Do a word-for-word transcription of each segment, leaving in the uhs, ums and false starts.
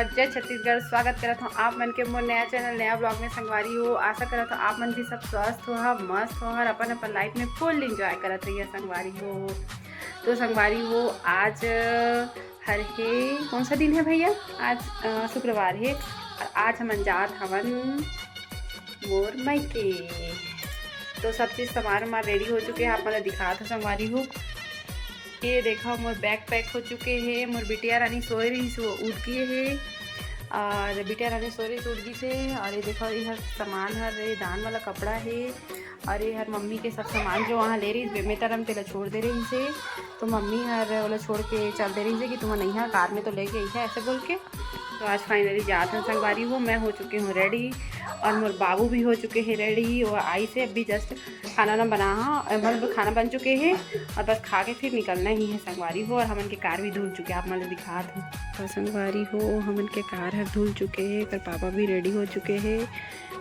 जय छत्तीसगढ़, स्वागत करत हूँ आप मन के मोर नया चैनल, नया ब्लॉग में संगवारी हो। आशा करत हूँ आप मन भी सब स्वस्थ हो, मस्त हो और अपन अपन लाइफ में फुल एंजॉय करत रहिए संगवारी हो। तो संगवारी हो, आज हर हे, कौन सा दिन है भैया? आज अ, शुक्रवार है और आज हमन जात हवन मोर मायके। तो सब चीज सामान वामान रेडी हो चुके हैं, आप मन ला दिखात हूँ संगवारी हो। ये देखो, मोर बैग पैक हो चुके हैं। मोर बिटिया रानी सोए रही, सो उठ गई है। और बिटिया रानी सोए रही, सो उठ गई से। और ये देखो, ये हर सामान हर, ये दान वाला कपड़ा है। और ये हर मम्मी के सब सामान जो वहाँ ले रही, मैं तरम तेला छोड़ दे रही से। तो मम्मी हर ओला छोड़ के चल दे रही से कि तुम नहीं है, कार में तो लेके आई है, ऐसे बोल के। तो आज फाइनली जात हन संगवारी हो, मैं हो चुकी हूँ रेडी और मोर बाबू भी हो चुके हैं रेडी। वो आई से अभी जस्ट खाना ना बना, हाँ, मतलब खाना बन चुके हैं और बस खा के फिर निकलना ही है संगवारी हो। और हमन के कार भी धुल चुके हैं, आप मन ला दिखात हूँ। तो संगवारी हो, हमन के कार हर धुल चुके हैं, एकर पापा भी रेडी हो चुके हैं।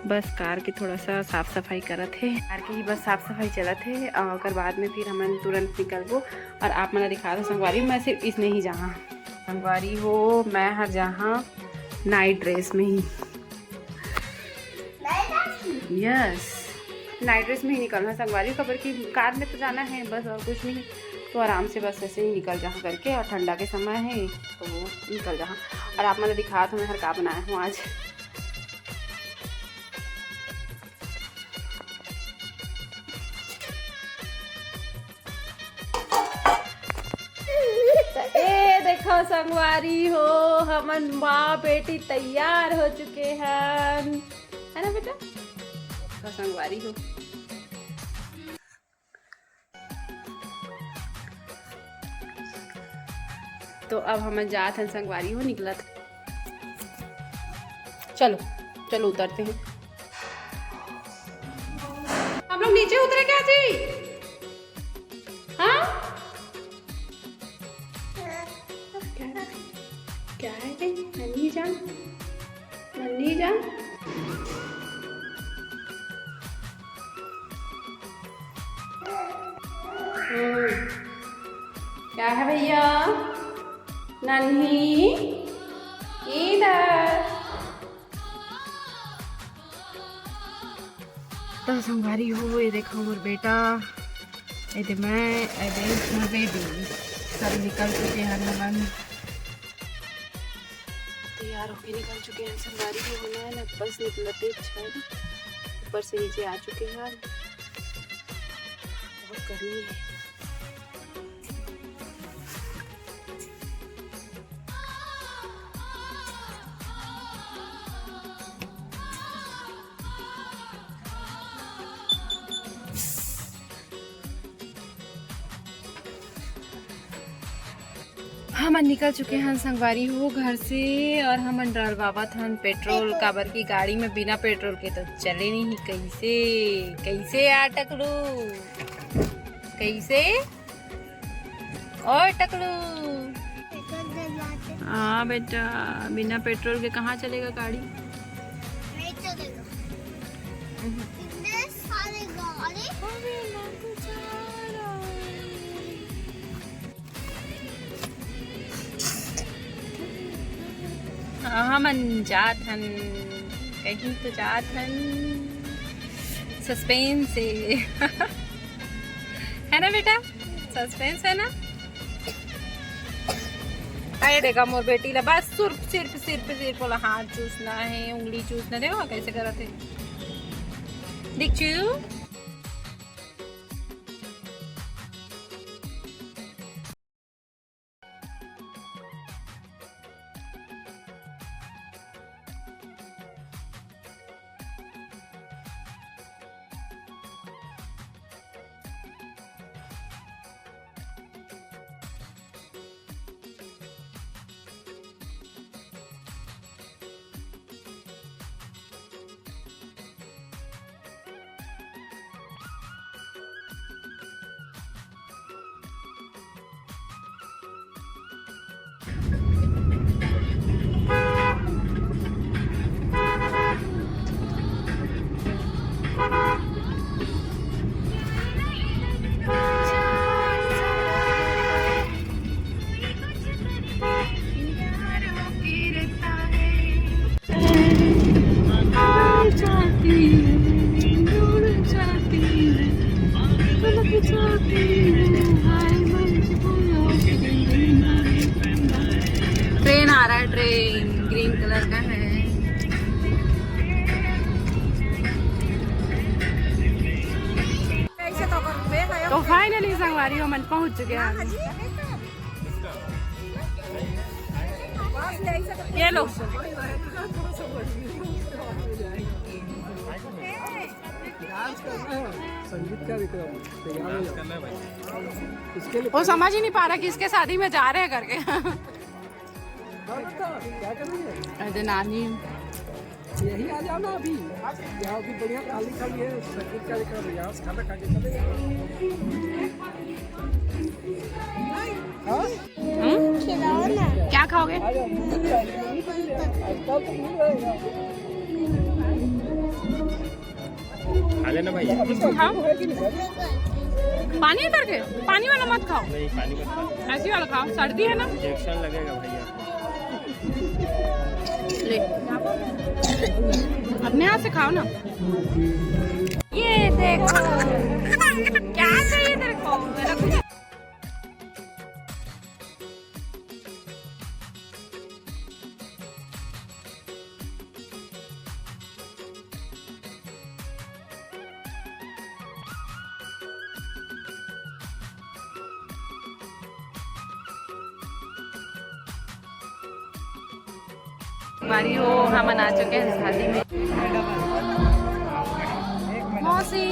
बस कार के थोड़ा सा साफ सफाई करत हे, कार के ही बस साफ सफाई चलत हे। अ, ओकर बाद में फिर हमन तुरंत निकलबो और आप मन ला दिखात हूँ संगवारी, मैं सिर्फ इसने ही जाहा संगवारी हो, मैं हर जाहा नाइट ड्रेस में ही। यस, नाइट ड्रेस में ही निकलना संगवारी, काबर कि कार में तो जाना है बस, और कुछ नहीं। तो आराम से बस ऐसे ही निकल जाहा करके, और ठंडा के समय है तो निकल जाहा। और आप मन ला दिखात हूँ मैं हर का बनाया हूँ आज। ए देखो संगवारी हो, हमन माँ बेटी तैयार हो चुके हन, है ना बेटा? देखो संगवारी हो। तो अब हमन जात हन संगवारी हो, निकलत। चलो, चलो उतरते हैं। हम लोग नीचे उतरे क्या जी? हाँ? क्या, क्या है रे? नन्ही जान, नन्ही जान। हम्म, क्या है भैया? नन्ही, इधर। तो संगवारी हो, ये देखो मोर बेटा, ये दे मैं, ये दे मोर बेबी, सब निकल चुके हैं हमन। तैयार होके निकल चुके हैं संगवारी हो, हमन बस निकलते अच्छा है ना, ऊपर से नीचे आ चुके हैं, बहुत गर्मी है। हमन निकल चुके हन संगवारी हो घर से, और हमन डलवावत हन पेट्रोल, काबर की गाड़ी में बिना पेट्रोल के तो चले नहीं। कैसे, कैसे यार टकलू, कैसे? ओए टकलू। हाँ बेटा, बिना पेट्रोल के कहाँ चलेगा गाड़ी? नहीं चलेगा। इतने सारे गाड़ी। हाँ, हमन जात हन, कहीं तो जात हन, सस्पेंस है। है ना बेटा, सस्पेंस है ना? अरे देखा मोर बेटी ला, बस सिर्फ सिर्फ सिर्फ सिर्फ बोला हाथ चूसना है, उंगली चूसना, देखो कैसे करत है। दिखचू। अरे, हमन पहुंच चुके हैं। ये लो। संगीत कार्यक्रम तैयार हो जाओ। इसके लिए वो समझ ही नहीं पा रहा कि इसके शादी में जा रहे हैं करके। हाँ, तो क्या करेंगे? अरे नानी। यही आ जाओ ना अभी। यहाँ अभी बढ़िया खाली खाली है, संगीत कार्यक्रम है, यहाँ से खाना खा के चले जाओ। हाँ? हम्म? क्या खाओगे? आ जाओ। खा लेना भैया। इसको खाओ। पानी है करके? पानी वाला मत खाओ। नहीं, पानी मत खाओ। ऐसी वाला खाओ, सर्दी है ना। इंजेक्शन लगेगा भैया। ले, अपने हाथ से खाओ ना। ये देखो, क्या चाहिए तेरे को? मेरा कुछ हमारी वो, हम मना चुके हैं शादी में। मौसी।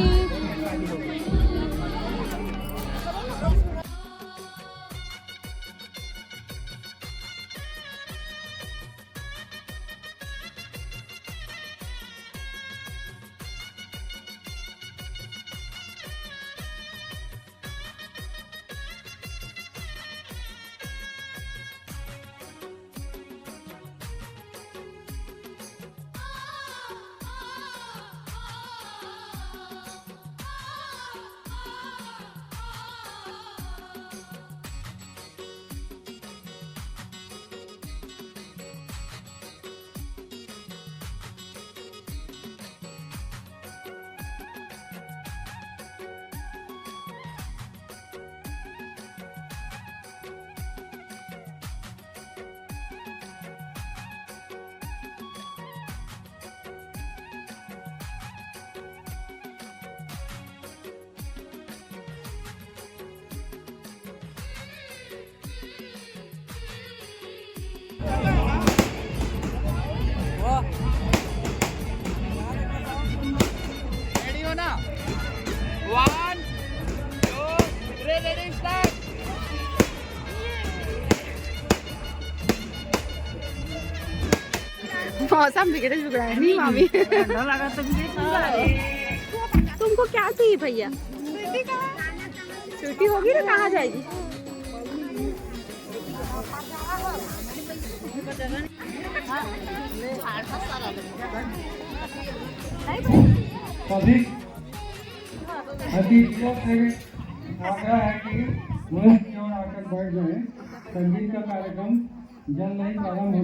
रेडी हो ना? वन, टू, थ्री, रेडी, स्टार्ट। मौसम बिगड़े बिगड़ा है, नहीं मामी? ठंडा लगा तो बिगड़े बिगड़ा है। तुमको क्या चाहिए भैया? छुट्टी होगी ना, कहाँ जाएगी? सभी अतिथियों से आग्रह है कि मंच की ओर आकर बैठ जाएं। संगीत का कार्यक्रम जल्द ही प्रारंभ होने